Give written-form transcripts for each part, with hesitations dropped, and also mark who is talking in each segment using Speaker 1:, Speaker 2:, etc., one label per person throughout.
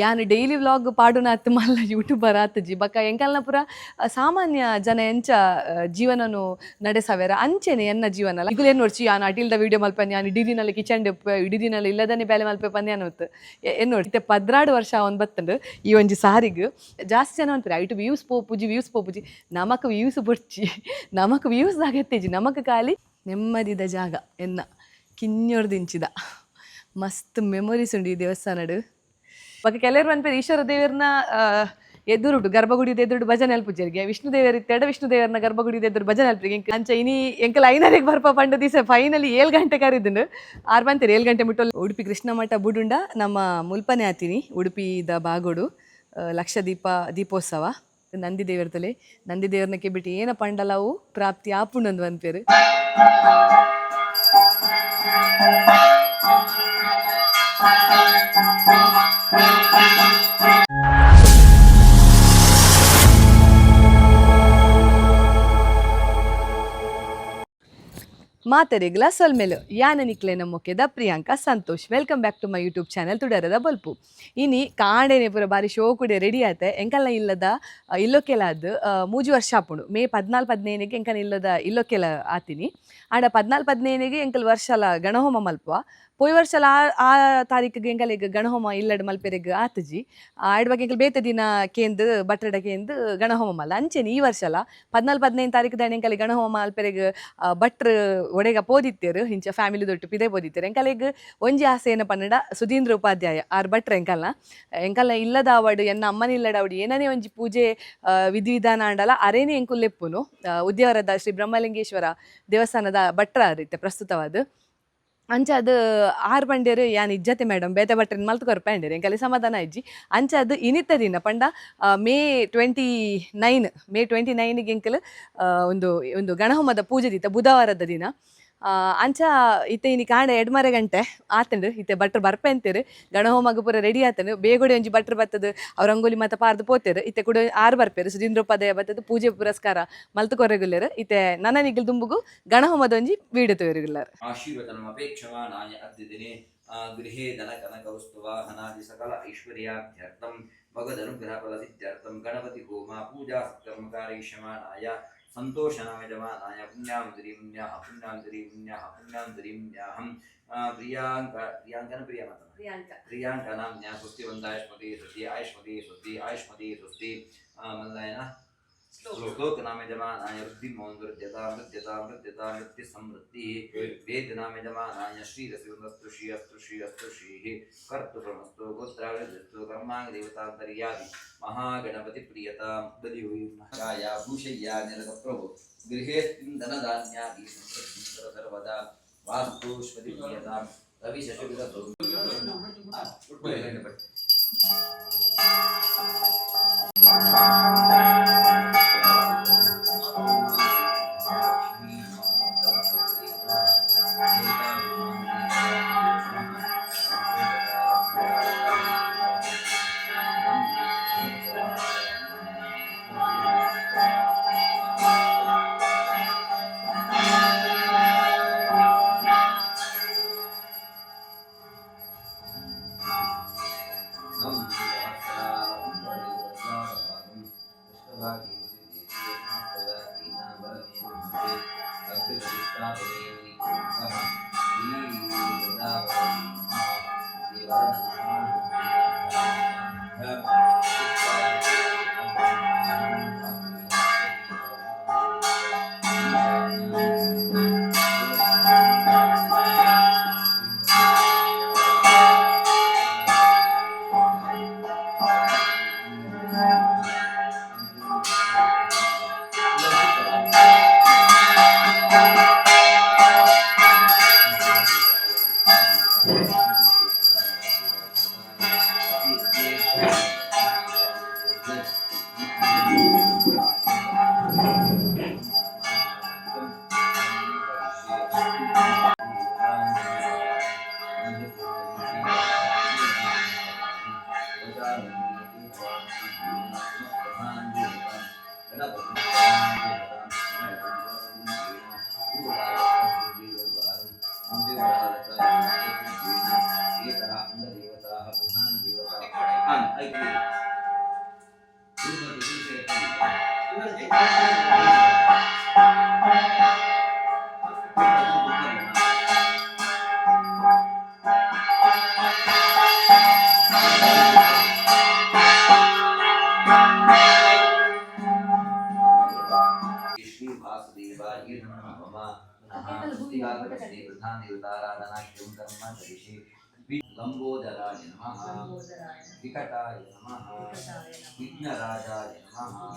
Speaker 1: ಯಾನ್ daily vlog ಪಾಡುನಾತ್ ಮಲ್ಲ YouTuber ಆತುಜಿ. ಬೊಕ್ಕ ಎಂಕಲ್ನ ಪೂರ ಸಾಮಾನ್ಯ ಜನ ಎಂಚ ಜೀವನನು ನಡೆಸವೆರ ಅಂಚೆನೆ ಎನ್ನ ಜೀವನ. ಇಗುಲು ಏನ್ ನೋಡ್ಚಿ, ಯಾನ್ ಅಟಿಲ್ದ ವೀಡಿಯೋ ಮಲ್ಪನ್, ಯಾನ್ ಇಡೀ ದಿನಲ ಕಿಚನ್ ಇಡೀ ದಿನಲ ಇಲ್ಲದನೆ ಬೇಲೆ ಮಲ್ಪೆ ಪಂದ್ ಯಾನ್ ಹೊತ್ತು ಎನ್ನೋಡು. ಇತ್ತೆ 12 ವರ್ಷ ಅವನ್ ಬತ್ತಂಡು ಈ ಒಂಜಿ ಸಾರಿಗ್. ಜಾಸ್ತಿ ಜನ ಅನ್ಪೆರ್ ಐಟು ವ್ಯೂಸ್ ಪೋಪುಜಿ, ವ್ಯೂಸ್ ಪೋಪುಜಿ. ನಮಕ್ ವ್ಯೂಸ್ ಬೊಡ್ಚಿ, ನಮಕ್ ವ್ಯೂಸ್ ಅಗತ್ಯಜಿ. ನಮಕ್ ಖಾಲಿ ನೆಮ್ಮದಿದ ಜಾಗ. ಎನ್ನ ಕಿನ್ಯೊರ್ದಿಂಚಿದ ಮಸ್ತ್ ಮೆಮೊರೀಸ್ ಉಂಡು ಈ ದೇವಸ್ಥಾನಡ್. ಬೊಕ್ಕ ಕೆಲವರು ಪನ್ಪೆರ್ ಈಶ್ವರ ದೇವೆರ್ನ ಎದುರುಡು, ಗರ್ಭಗುಡಿದ ಎದುರುಡು ಭಜನೆ ಅಲ್ಪುಜೆರ್ಗೆ, ವಿಷ್ಣು ದೇವೆರ್ ಇತ್ತೆಡ ವಿಷ್ಣು ದೇವರ್ನ ಗರ್ಭಗುಡಿದ ಎದುರು ಭಜನೆ ಅಲ್ಪುಜೆರ್. ಎಂಕ್ ಅಂಚ ಇನಿ ಎಂಕಲ್ ಐನರೆಗ್ ಬರ್ಪ ಪಂಡ ದಿವಸ ಫೈನಲಿ 7 ಗಂಟೆ ಕರಿದುಂಡು. ಆರ್ ಬಂತೇರು 7 ಗಂಟೆ ಮುಟ್ಟಲ್. ಉಡುಪಿ ಕೃಷ್ಣ ಮಠ ಬುಡುಂಡ ನಮ್ಮ ಮುಲ್ಪನೆ ಆತಿನಿ ಉಡುಪಿದ ಬಾಗೋಡು. ಲಕ್ಷದೀಪ ದೀಪೋತ್ಸವ, ನಂದಿ ದೇವರ್ತಲೆ, ನಂದಿ ದೇವರನ್ನ ಕೆಬಿಟ್ಟು ಏನ ಪಂಡಲವು ಪ್ರಾಪ್ತಿ ಆಪುಂಡೊಂದು ಪನ್ಪೆರ್. ಮಾತೆರೆಗ್ಲ ಸೊಲ್ಮೆಲು. ಯಾನ ನಿಕ್ಲೆನ ಮೊಕೆದ Priyanka Santosh. Welcome back to my YouTube channel ತುಡರದ ಬೊಲ್ಪು. ಇನಿ ಕಾಂಡೆನೆ ಪೂರ ಬಾರಿ ಶೋಕುಡೆ ರೆಡಿ ಆತೆ. ಎಂಕಲ್ನ ಇಲ್ಲದ ಇಲ್ಲೊಕೆಲಾದ್ 3 ವರ್ಷ ಆಪುಂಡು. ಮೇ 14 15ಗೆ ಎಂಕಲ್ನ ಇಲ್ಲದ ಇಲ್ಲೊಕೆಲ ಆತಿನಿ. ಆಂಡ 14 15ಗೆ ಎಂಕಲ್ ವರ್ಷಲ ಗಣಹೋಮ ಮಲ್ಪುವ. ಪೋಯಿ ವರ್ಷಲ ಆ ಆ ತಾರೀಕಿಗೆ ಎಂಕಲೆಗ್ ಗಣಹೋಮ ಇಲ್ಲಡ್ ಮಲ್ಪೆರೆಗ್ ಆತುಜಿ. ಆಯ್ಡ್ ಬಗ್ಗೆ ಎಂಕಲ್ ಬೇತೆ ದಿನ ಕೇಂದ್ ಬಟ್ರಡ ಕೇಂದ್ ಗಣಹೋಮ ಮಲ್ಲ. ಅಂಚೆನೆ ಈ ವರ್ಷಲ 14 15 ತಾರೀಕು ದಾನಿ ಎಂಕಲೆ ಗಣಹೋಮ ಮಲ್ಪೆರೆಗ್ ಭಟ್ರು ಒಡೆಗ ಪೋದಿತ್ತೆರ್. ಇಂಚ ಫ್ಯಾಮಿಲಿ ದೊಟ್ಟು ಪಿದೆ ಪೋದಿತ್ತೆರ್. ಎಂಕಲೆಗ್ ಒಂಜಿ ಆಸೆ ಏನ ಪನ್ನಡ, ಸುಧೀಂದ್ರ ಉಪಾಧ್ಯಾಯ ಆರ್ ಭಟ್ರು ಎಂಕಲ್ನ. ಎಂಕಲ್ನ ಇಲ್ಲದ ಆವಡ್, ಎನ್ನ ಅಮ್ಮನ ಇಲ್ಲದ ಆವಡ್, ಏನನೇ ಒಂಜಿ ಪೂಜೆ ವಿಧಿವಿಧಾನ ಆಂಡಲ ಅರೇನೆ ಎಂಕುಲು ಲೆಪ್ಪುನು. ಉದ್ಯಾವರದ ಶ್ರೀ ಬ್ರಹ್ಮಲಿಂಗೇಶ್ವರ ದೇವಸ್ಥಾನದ ಭಟ್ರ ಇತ್ತೆ ಪ್ರಸ್ತುತವಾದ. ಅಂಚ ಅದು ಆರ್ ಪಂಡೇರು ಯಾನ್ ಇಜ್ಜತೆ ಮೇಡಮ್, ಬೇತೆ ಭಟ್ರೆನ್ ಮಲ್ತ್ ಕೊರ್ಪೆ ಅಂಡೇರು. ಎಂಕಲೆ ಸಮಾಧಾನ ಇಜ್ಜಿ. ಅಂಚ ಅದು ಇನಿತ ದಿನ ಪಂಡ ಮೇ 29, ಮೇ 29ಗೆ ಎಂಕಲ್ ಒಂದು ಒಂದು ಗಣಹೋಮದ ಪೂಜೆ ದಿತ್ತ, ಬುಧವಾರದ ದಿನ. ಅಂಚ ಇತ್ತೆ ಇನಿ ಕಾಂಡೆ ಎಡ್ಮರೆ ಗಂಟೆ ಆತಂಡು. ಇತ್ತೆ ಭಟ್ರು ಬರ್ಪೆ ಅಂತೇರು. ಗಣಹೋಮಗ್ ಪೂರ ರೆಡಿ ಆತಂಡು. ಬೇಗೊಡೆ ಒಂಜಿ ಭಟ್ರು ಬತ್ತದು ಅವ್ ರಂಗೋಲಿ ಮಾತ ಪಾರ್ದು ಪೋತೇರು. ಇತ್ತೆ ಕೂಡ ಆರು ಬರ್ಪೇರು, ಸುಧೀಂದ್ರೋಪಾಧ್ಯಾಯ ಬತ್ತದು ಪೂಜೆ ಪುರಸ್ಕಾರ ಮಲ್ತ್ ಕೊರೆಗುಲ್ಲೆರ್. ಇತ್ತೆ ನನ ನಿಗಲ್ ದುಂಬುಗು ಗಣಹೋಮದ ಒಂಜಿ ವೀಡಿಯೋ ತೋರಿಗುಲ್ಲಾರ್.
Speaker 2: ಆಶೀರ್ವಚನಮಪೇಕ್ಷಮಾಣಾಯ ಅದ್ಯ ದಿನೇ ಗೃಹೇ ಧನ ಕನಕ ವಸ್ತು ವಾಹನಾದಿ ಸಕಲ ಐಶ್ವರ್ಯಾಭ್ಯರ್ಥಂ ಭಗವದನುಗ್ರಹ ಫಲಸಿದ್ಧ್ಯರ್ಥಂ ಗಣಪತಿ ಹೋಮ ಪೂಜಾ ಸತ್ಕರ್ಮ ಕಾರಯಿಷ್ಯಮಾಣಾಯ ಸಂತೋಷನಾಮಯಜಮಾನಾಯ ಪುಣ್ಯಾಂಜಲಿ ಮುನ್ಯಾಹ ಪುಣ್ಯಾಂಜಲಿ ಮುನ್ಯಾಹ ಪುಣ್ಯಾಂಜಲಿ ಮುನ್ಯಾಹಂ ಪ್ರಿಯಾಂಕ ಪ್ರಿಯಾಂಕನ ಪ್ರಿಯ ಮಾತನ ಪ್ರಿಯಾಂಕ ನಾಮ್ನ್ಯಾ ಸ್ವಸ್ತಿ ವಂದಾಯುಷ್ಮತಿ ಸ್ವಸ್ತಿ ಆಯುಷ್ಮತಿ ಸ್ವಸ್ತಿ ಆಯುಷ್ಮತಿ ಸ್ವಸ್ತಿ. ಮಲ್ಲಾಯನ ಶ್ಲೋಕ ನಾಮ ಯಜಮಾನಾಯ ವೃದ್ಧಿ ಮೌಂದೃದ್ಯತಾ ಮೃದ್ಯತಾ ಮೃದ್ಯತಾ ಮೃತ್ಯು ಸಮೃದ್ಧಿ. ವೇದ ನಾಮ ಯಜಮಾನಾಯ ಶ್ರೀರಸಿವಂದಸ್ತು ಶ್ರೀ ಅಸ್ತು ಶ್ರೀ ಅಸ್ತು ಶ್ರೀಃ ಕರ್ತುಫಲಮಸ್ತು ಗೋತ್ರಾವೃದ್ಧಸ್ತು ಕರ್ಮಾಂಗ ದೇವತಾಂತರ್ಯಾದಿ ಮಹಾಗಣಪತಿ ಪ್ರಿಯತಾಂ ಬಲಿಯುಯ ಭೂಷಯ್ಯ ನಿರತ ಪ್ರಭು ಗೃಹೇಸ್ಮಿನ್ ಧನಧಾನ್ಯಾದಿ ಸಮೃದ್ಧಿಂತರ ಸರ್ವದಾ ವಾಸ್ತುಷ್ಪತಿ ಪ್ರಿಯತಾಂ ರವಿ ಶಶಿವಿರತು. Shri वासुदेवाय नमः। श्री प्रधान देवताराधनाख्यं कर्म करिष्ये। लंबोदराय नमः, विकटाय नमः, विघ्नराजाय नमः,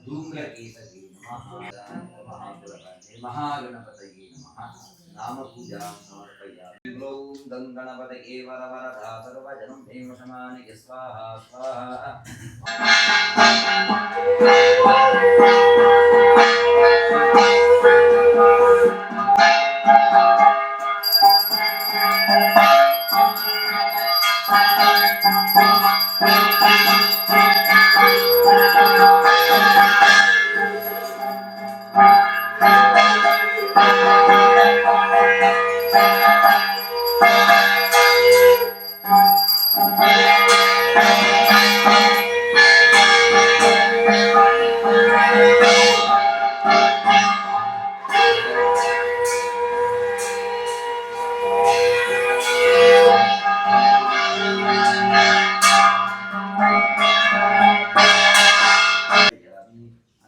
Speaker 2: धूम्रकेतवे नमः, महागणपतये नमः। नामपूजां समर्पयामि। ग्लौं गं गणपतये वरवरदा सर्वजनं भीमशमानिक स्वाहा स्वाहा।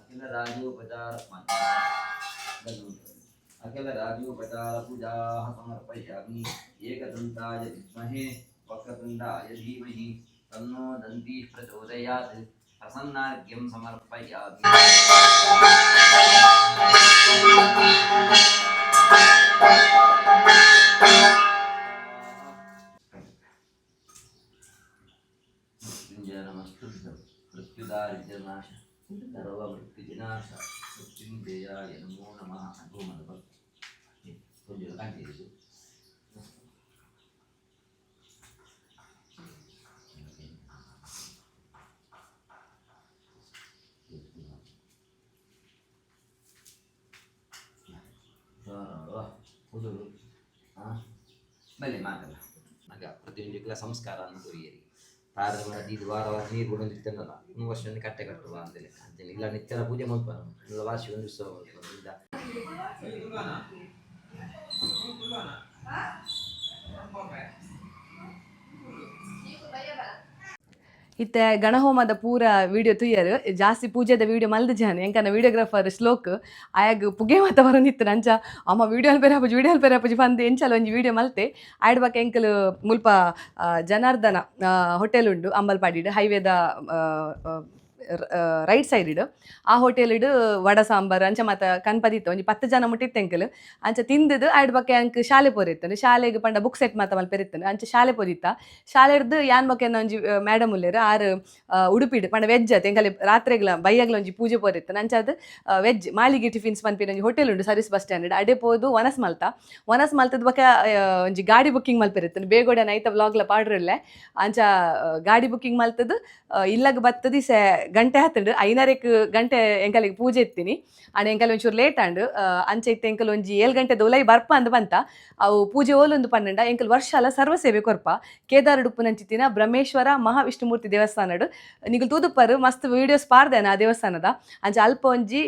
Speaker 2: अखिल राजोपचार अखिल राजोपचार पूजाः समर्पयामि। एकदन्ताय विद्महे वक्रतुण्डाय धीमहि तन्नो दन्तीः प्रचोदयात्। प्रसन्नार्घ्यं समर्पयामि। मृत्युञ्जय नमस्तुभ्यं मृत्युदारिद्र्यनाश सर्वमृत्युविनाश मृत्युञ्जयाय नमो नमः। కొంచెం కాంతి. ಕುದುರು ಬಲ್ಲೆ ಮಾತಲ್ಲ ಮಗ ಪ್ರತಿಯೊಂದು ಸಂಸ್ಕಾರ ಅನ್ನು ಕೊರಿಯರಿ ತಾರ ಇದು ವಾರ ವಾರ ನೀರು ಕೊಡೊಂದು ಇತ್ತನ್ನಲ್ಲ, ಒಂದು ವರ್ಷ ಒಂದು ಕಟ್ಟೆ ಕಟ್ಟುವ ಅಂದೇಳಿ ಅಂತೇಳಿ ಇಲ್ಲ. ನಿತ್ಯದ ಪೂಜೆ ಮಲ್ಪ ಇಲ್ಲ, ವಾರ್ಷಿಕ ಒಂದು ಉತ್ಸವ ಮಲ್ಪ ಇಲ್ಲ.
Speaker 1: ಇತ್ತೆ ಗಣಹೋಮದ ಪೂರ ವಿಡಿಯೋ ತುಯ್ಯರು. ಜಾಸ್ತಿ ಪೂಜೆದ ವಿಡಿಯೋ ಮಲ್ದ ಜಾನೆ ಎಂಕನ ವಿಡಿಯೋಗ್ರಾಫರ್ ಶ್ಲೋಕ್ ಆಯಾಗ ಪುಗೆ ಮಾತ ಬರೋನಿತ್ತು. ನಂಚ ಅಮ್ಮ ವಿಡಿಯೋ ಅಲ್ಪೇರೆ ಹಾಪುಜಿ, ವಿಡಿಯೋ ಅಲ್ಪೇರೆ ಹಾಪುಜಿ ಪಂದ್ ಎಂಚಲ ಒಂಜಿ ವಿಡಿಯೋ ಮಲ್ತೆ. ಆಯ್ಡ್ ಬೊಕ ಎಂಕಲ್ ಮುಲ್ಪ ಜನಾರ್ದನ ಹೋಟೆಲ್ ಉಂಡು ಅಂಬಲ್ಪಾಡಿಡ್, ಹೈವೇದ ರೈಟ್ ಸೈಡ್. ಆ ಹೋಟೆಲ್ ವಡ ಸಾಂಬಾರ್ ಅಂಚ ಮಾತ ಕನ್ಪದಿತ್ತು. ಒಂಜಿ 10 ಜನ ಮುಟ್ಟಿತ್ತು ಎಂಕಲ್. ಅಂಚ ತಿಂದದು ಆಯ್ಡ್ ಬೊಕ ಅಂಕ್ ಶಾಲೆ ಪೋರಿತ್ತಂಡು. ಶಾಲೆಗ್ ಪಂಡ ಬುಕ್ ಸೆಟ್ ಮಾತ ಮಲ್ಪೆರಿತ್ತಂಡು. ಅಂಚ ಶಾಲೆ ಪೋದಿತ್ತ. ಶಾಲೆಡ್ದು ಯಾನ್ ಬೊಕ ಎನ್ನ ಒಂಜಿ ಮೇಡಮ್ ಉಲ್ಲೆರ್. ಆರ್ ಉಡುಪಿಡ್ ಪಂಡ ವೆಜ್ ಅತ್ ಎಂಕಲೆ ರಾತ್ರೆಗ್ಲ ಬಯ್ಯಗ್ಲ ಒಂಜಿ ಪೂಜೆ ಪೋರಿತ್ತಂಡು. ಅಂಚ ಅದು ವೆಜ್ ಮಾಳಿಗೆ ಟಿಫಿನ್ಸ್ ಪನ್ಪಿನ ಒಂಜಿ ಹೋಟೆಲ್ ಉಂಡು service bus stand ಅಡೆ ಪೋದು ವನಸ್ ಮಲ್ತ. ವನಸ್ ಮಲ್ತದ ಬೊಕ ಒಂಜಿ ಗಾಡಿ ಬುಕ್ಕಿಂಗ್ ಮಲ್ಪೆರಿತ್ತಂಡು. ಬೇಗೋಡೆ ನೈತ ವ್ಲಾಗ್ಲ ಪಾಡ್ರಿಲ್ಲೆ. ಅಂಚ ಗಾಡಿ ಬುಕ್ಕಿಂಗ್ ಮಲ್ತದು ಇಲ್ಲಗ್ ಬತ್ತದಿ ಸೆ ಗಂಟೆ ಹತ್ತಂಡು ಐನರೆಕ್ ಗಂಟೆ ಎಂಕಲಿಗೆ ಪೂಜೆ ಇತ್ತೀನಿ. ಆಂಡ ಎಂಕಲ್ ಒಂಚೂರು ಲೇಟ್ ಆಂಡ್. ಅಂಚ ಇತ್ತೆ ಎಂಕಲ್ ಒಂಜಿ 7 ಗಂಟೆ ಉಲೈ ಬರ್ಪ ಅಂದ್ ಬಂತ. ಅವು ಪೂಜೆ ಓಲೊಂದು ಪನ್ನಂಡ ಎಂಕಲ್ ವರ್ಷಲ ಸರ್ವ ಸೇವೆ ಕೊರ್ಪ ಕೇದಾರಡುಪ್ಪುನಂಚಿತ್ತಿನ ಬ್ರಹ್ಮೇಶ್ವರ ಮಹಾವಿಷ್ಣುಮೂರ್ತಿ ದೇವಸ್ಥಾನಡ್. ನಿಗುಲ್ ತೂದುಪ್ಪರು, ಮಸ್ತ್ ವೀಡಿಯೋಸ್ ಪಾರ್ದೇನ ಆ ದೇವಸ್ಥಾನದ. ಅಂಚ ಅಲ್ಪ ಒಂಜಿ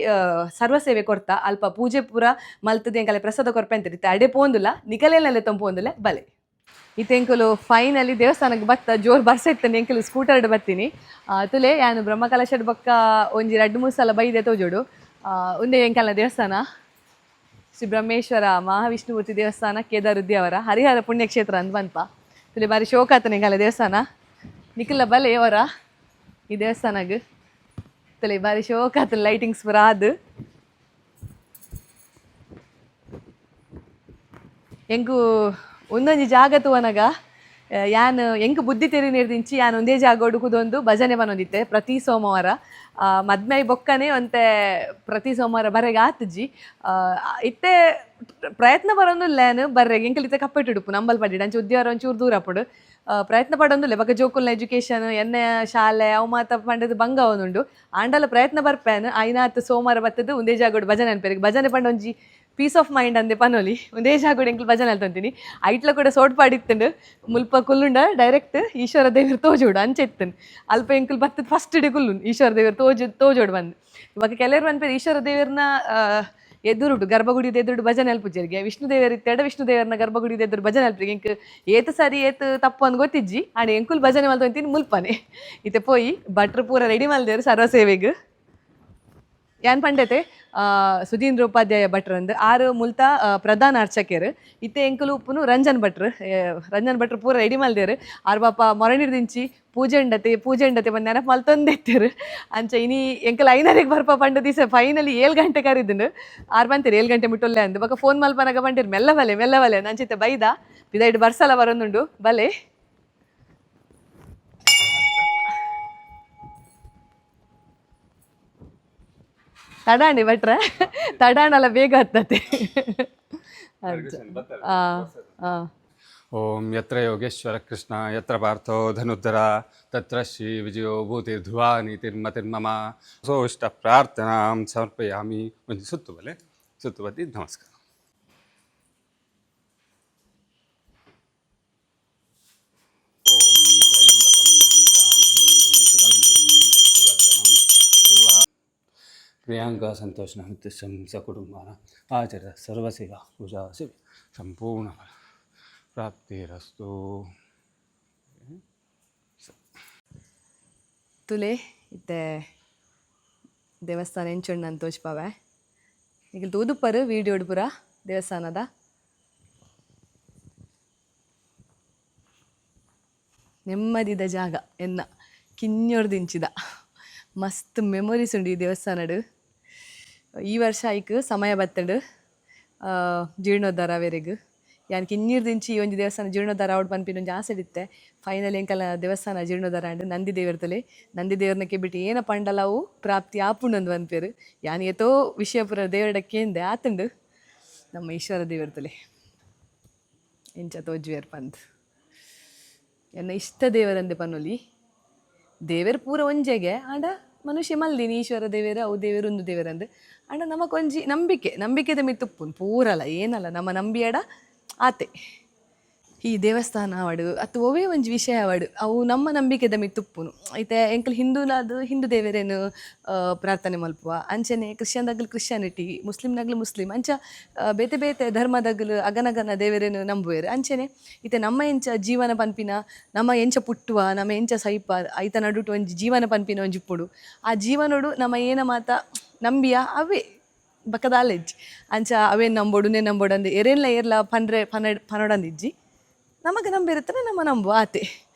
Speaker 1: ಸರ್ವ ಸೇವೆ ಕೊರ್ತ. ಅಲ್ಪ ಪೂಜೆ ಪೂರ ಮಲ್ತದ ಎಂಕಲೆ ಪ್ರಸಾದ ಕೊರ್ಪ ಅಂತಿರುತ್ತೆ. ಅಡೆ ಪೋಂದುಲ್ಲ, ನಿಕಲೆಲ್ಲ ಪೋಂದುಲ್ಲ ಬಲೆ. ಇತ್ತೆ ಎಂಕುಲು ಫೈನಲಿ ದೇವಸ್ಥಾನಕ್ಕೆ ಬತ್ತ. ಜೋರ್ ಬರ್ಸ ಇತ್ತಂಡು. ಎಂಕುಲು ಸ್ಕೂಟರ್ ಬತ್ತೀನಿ. ತುಲೆ ಯಾನು ಬ್ರಹ್ಮಕಲಶಡ್ ಬೊಕ್ಕ ಒಂಜಿ ರಡ್ಡ್ ಮೂರು ಸಲ ಬೈದೆ ತೋಜೋಡು. ಉಂದೆ ಎಂಕಲ್ನ ದೇವಸ್ಥಾನ, ಶ್ರೀ ಬ್ರಹ್ಮೇಶ್ವರ ಮಹಾವಿಷ್ಣುಮೂರ್ತಿ ದೇವಸ್ಥಾನ, ಕೇದಾರ ಉದ್ಯಾವರ, ಹರಿಹರ ಪುಣ್ಯಕ್ಷೇತ್ರ ಅಂದ್ ಪನ್ಪ. ತುಲೆ ಬಾರಿ ಶೋಕ ಆತನ ಎಂಕಲ್ನ ದೇವಸ್ಥಾನ. ನಿಖಿಲ ಬಲೆ ಅವರ ಈ ದೇವಸ್ಥಾನಗ್. ತುಲೆ ಬಾರಿ ಶೋಕ ಆತನ ಲೈಟಿಂಗ್ಸ್ ಪೂರ ಆದ್. ಎಂಕು ಒಂದೊಂಜಿ ಜಾಗ ತೂವನಗ ಯಾನ್ ಎಂಕ್ ಬುದ್ಧಿ ತೆರಿನೇರ್ದಿಂಚಿ ಯಾನ್ ಒಂದೇ ಜಾಗ ಕುದೊಂದು ಭಜನೆ ಬನ್ನೊಂದಿತ್ತೆ ಪ್ರತಿ ಸೋಮವಾರ. ಮದ್ಮೆ ಬೊಕ್ಕನೆ ಒಂತೆ ಪ್ರತಿ ಸೋಮವಾರ ಬರೆಗೆ ಆತುಜಿ. ಇತ್ತೆ ಪ್ರಯತ್ನ ಬರೋಂದುಲ್ಲ ಯಾನ್ ಬರ್ರೆಗೆ. ಎಂಕಲ್ ಇತ್ತೆ ಕಪ್ಪೆಟ್ ಉಡುಪು ನಂಬಲ್ ಪಡಿಡ್ ಅಂಚ ಉದ್ಯಾವರ ಒಂಚೂರು ದೂರ ಅಪ್ಪುಡು. ಪ್ರಯತ್ನ ಪಡೊಂದುಲ್ಲೆ. ಬೊಕ ಜೋಕುಲ್ನ ಎಜುಕೇಶನ್ ಎನ್ನೆ ಶಾಲೆ ಅವು ಮಾತ ಪಂಡದು ಬಂಗ ಆವೊಂದುಂಡು. ಆಂಡಲ ಪ್ರಯತ್ನ ಬರ್ಪೇನ್. ಆಯ್ನಾತ್ ಸೋಮವಾರ ಬತ್ತದು ಒಂದೇ ಜಾಗೋಡು ಭಜನೆ ಅನ್ಪೆರ್. ಭಜನೆ ಪಂಡ ಒಂಜಿ ಪೀಸ್ ಆಫ್ ಮೈಂಡ್ ಅಂದೆ ಪನೊಲಿ. ಒಂದೇ ಜಾಗಡ್ ಎಂಕುಲು ಭಜನೆ ಅಲ್ತೊಂತೀನಿ. ಐಟ್ಲ ಕೂಡ ಸೋಟ್ ಪಾಡಿತ್ತುಂಡು. ಮುಲ್ಪ ಕುಲ್ಲುಂಡ ಡೈರೆಕ್ಟ್ ಈಶ್ವರ ದೇವೆರ್ ತೋಜೋಡು ಅಂಚ ಇತ್ತುಂಡು. ಅಲ್ಪ ಎಂಕುಲು ಬತ್ತದ್ ಫಸ್ಟ್ ಡೆ ಕುಲ್ಲುನ್ ಈಶ್ವರ ದೇವೆರ್ ತೋಜು ತೋಜೋಡು ಬಂದು. ಇವಾಗ ಕೆಲವರು ಪನ್ಪೆರ್ ಈಶ್ವರ ದೇವೆರ್ನ ಎದುರುಡು ಗರ್ಭಗುಡಿದ ಎದುರುಡು ಭಜನೆ ಅಲ್ಪುಜೆರ್ಗೆ, ವಿಷ್ಣು ದೇವೆರ್ ಇತ್ತೆಡ ವಿಷ್ಣು ದೇವೆರ್ನ ಗರ್ಭಗುಡಿದ ಎದುರು ಭಜನೆ ಅಲ್ಪುಜೆರ್. ಎಂಕ್ ಏತ್ ಸರಿ ಏತ್ ತಪ್ಪು ಅಂದ್ ಗೊತ್ತಿಜ್ಜಿ. ಆಂಡ ಎಂಕುಲು ಭಜನೆ ಮಲ್ತೊಂತೀನಿ ಮುಲ್ಪನೆ. ಇತ್ತೆ ಪೋಯಿ ಭಟ್ರು ಪೂರ ರೆಡಿ ಮಲ್ದೇರು ಸರ್ವ ಸೇವೆಗ್. ಯಾನ್ ಪಂಡತೆ ಸುಧೀಂದ್ರ ಉಪಾಧ್ಯಾಯ ಭಟ್ರಂದ್ ಆರು ಮುಲ್ತ ಪ್ರಧಾನ ಅರ್ಚಕೆರ್. ಇತ್ತೆ ಎಂಕುಲು ಉಪ್ಪುನು ರಂಜನ್ ಭಟ್ರು. ರಂಜನ್ ಭಟ್ರು ಪೂರ ರೆಡಿ ಮಲ್ದೇರು. ಆರ್ ಪಾಪ ಮೊರಣಿರ್ದಿಂಚಿ ಪೂಜೆ ಉಂಡತೆ ಪೂಜೆ ಉಂಡತೆ ಬಂದು ನೆನಪು ಮಲ್ತೊಂದೇ ಇತ್ತೆರ್. ಅಂಚ ಇನಿ ಎಂಕುಲು ಐನರೆಗ್ ಬರ್ಪ ಪಂಡ ದಿವಸ ಫೈನಲಿ 7 ಗಂಟೆ ಕರಿದುಂಡು. ಆರ್ ಬಂತೇರು 7 ಗಂಟೆ ಮುಟ್ಟೊಲ್ಲೆ ಅಂದ್. ಬೊಕ ಫೋನ್ ಮಲ್ಪನಗ ಪಂಡೇರು ಮೆಲ್ಲ ಬಲೆ ಮೆಲ್ಲ ಬಲೆ. ಅಂಚಿತ್ತೆ ಬೈದ ಪಿದೈಡ್ ಬರ್ಸಲ ಬರೊಂದುಂಡು ಬಲೆ. ತಡಾಣಿ ಭಟ್ರೆ, ತಡಾಣಲ ಬೇಗ ಹತ್ತತೆ. ಆ ಆ.
Speaker 3: ಓಂ ಯತ್ರ ಯೋಗೇಶ್ವರ ಕೃಷ್ಣ ಯತ್ರ ಪಾರ್ಥೋ ಧನುರ್ಧರ ತತ್ರ ಶ್ರೀ ವಿಜಯೋ ಭೂತಿರ್ಧ್ರುವ ನೀತಿರ್ಮತಿರ್ಮಮ ಸೋಷ್ಟ ಪ್ರಾರ್ಥನಾಂ ಸಮರ್ಪಯಾಮಿ. ಒಂಜಿ ಸುತ್ತು ಬಲೆ, ಸುತ್ತು ಬತ್ತಿ ನಮಸ್ಕಾರ. ಓಂ ತ್ರ್ಯಂಬಕಂ ಯಜಾಮಹೇ ಸುಗಂಧಿಂ ಪುಷ್ಟಿವರ್ಧನಂ ಪ್ರಿಯಾಂಕಾ ಸಂತೋಷ್ ನಮಿತ ಸಕುಟುಂಬಾನ ಆಚರಿತ ಸರ್ವಸೇವಾ ಪೂಜಾ ಸೇವೆ ಸಂಪೂರ್ಣ ಫಲ ಪ್ರಾಪ್ತಿರಸ್ತು.
Speaker 1: ತುಲೆ ಇತ್ತೆ ದೇವಸ್ಥಾನ ಎಂಚುಂಡು ಅಂತ ತೋಜ್ಪಾವೆ. ನಿಕಲ್ ತೂದುಪ್ಪರು ವೀಡಿಯೋಡ್ ಪೂರ ದೇವಸ್ಥಾನದ. ನೆಮ್ಮದಿದ ಜಾಗ ಎನ್ನ ಕಿನ್ಯೊರ್ದಿಂಚಿದ ಮಸ್ತ್ ಮೆಮೊರೀಸ್ ಉಂಡು ಈ ದೇವಸ್ಥಾನಡ್. ಈ ವರ್ಷ ಐಕ್ ಸಮಯ ಬತ್ತುಂಡು ಜೀರ್ಣೋದ್ಧಾರ ಅವೆರೆಗ್. ಯಾನ್ ಕಿನ್ನಿರ್ದಿಂಚಿ ಈ ಒಂಜಿ ದೇವಸ್ಥಾನ ಜೀರ್ಣೋದ್ಧಾರ ಆವೊಡು ಪನ್ಪಿನ ಒಂಜಿ ಆಸೆ ಇತ್ತೆ. ಫೈನಲಿ ಎಂಕಲ್ನ ದೇವಸ್ಥಾನ ಜೀರ್ಣೋದ್ಧಾರ ಆಂಡ್. ನಂದಿ ದೇವರ್ತಲೆ ನಂದಿ ದೇವರ್ನ ಕೆಬಿಟ್ ಏನ ಪಂಡಲ ಅವು ಪ್ರಾಪ್ತಿ ಆಪುಂಡು ಪನ್ಪೆರ್. ಯಾನ್ ಏತೋ ವಿಷಯ ಪೂರ ದೇವರ್ಡ ಕೇಂದೆ ಆತುಂಡು. ನಮ್ಮ ಈಶ್ವರ ದೇವರ್ತಲೆ ಎಂಚ ತೋಜುವೆರ್ ಪಂದ್. ಎನ್ನ ಇಷ್ಟ ದೇವರಂದೆ ಪನೊಲಿ. ದೇವೆರ್ ಪೂರ ಒಂಜೆಗೆ, ಆಂಡ ಮನುಷ್ಯ ಮಲ್ದಿನಿ ಈಶ್ವರ ದೇವೆರ್ ಅವು ದೇವೆರ್ ಉಂದು ದೇವೆರಂದ್. ಆಂಡ ನಮಕೊಂಜಿ ನಂಬಿಕೆ, ನಂಬಿಕೆದ ಮಿತ್ತ್ ಉಪ್ಪುನು ಪೂರಲ ಏನಲ್ಲ ನಮ್ಮ ನಂಬಿಯಡ ಆತೆ. ಈ ದೇವಸ್ಥಾನ ಆವಡ್ ಅತ್ತು ಒವ್ವೇ ಒಂಜಿ ವಿಷಯ ಆವಡ್ ಅವು ನಮ್ಮ ನಂಬಿಕೆದ ಮಿತ್ತ್ ಉಪ್ಪುನು. ಇತ್ತೆ ಎಂಕುಲು ಹಿಂದೂಲಾದ್ ಹಿಂದೂ ದೇವೆರೆನ್ ಪ್ರಾರ್ಥನೆ ಮಲ್ಪುವ. ಅಂಚನೆ ಕ್ರಿಶ್ಚಿಯನ್ದಗ್ಲು ಕ್ರಿಶ್ಚಿಯಾನಿಟಿ, ಮುಸ್ಲಿಂನಗ್ಲು ಮುಸ್ಲಿಂ, ಅಂಚ ಬೇತೆ ಬೇತೆ ಧರ್ಮದಗ್ಲು ಅಗನಗನ ದೇವೆರೆನ್ ನಂಬುವೆರ್. ಅಂಚನೆ ಇತ್ತೆ ನಮ್ಮ ಎಂಚ ಜೀವನ ಪನ್ಪಿನ, ನಮ್ಮ ಎಂಚ ಪುಟ್ಟುವ ನಮ್ಮ ಎಂಚ ಸೈಪ ಐತ ನಡುಟು ಒಂಜಿ ಜೀವನ ಪನ್ಪಿನ ಒಂಜಿ ಉಪ್ಪುಡು. ಆ ಜೀವನೊಡು ನಮ್ಮ ಏನ ಮಾತ ನಂಬಿಯ ಅವೇ ಬಕದಾಲೆಜ್ಜಿ. ಅಂಚ ಅವೇನು ನಂಬೋಡು ನೇ ನಂಬೋಡು ಅಂದ್ ಏರೆನ್ಲ ಏರ್ಲ ಪನ್ರೆ ಪನಡ್ ಪನೊಡಂದಿಜ್ಜಿ. ನಮಕ್ ನಂಬಿರುತ್ತನೆ ನಮ್ಮ ನಂಬುವ ಆತೆ.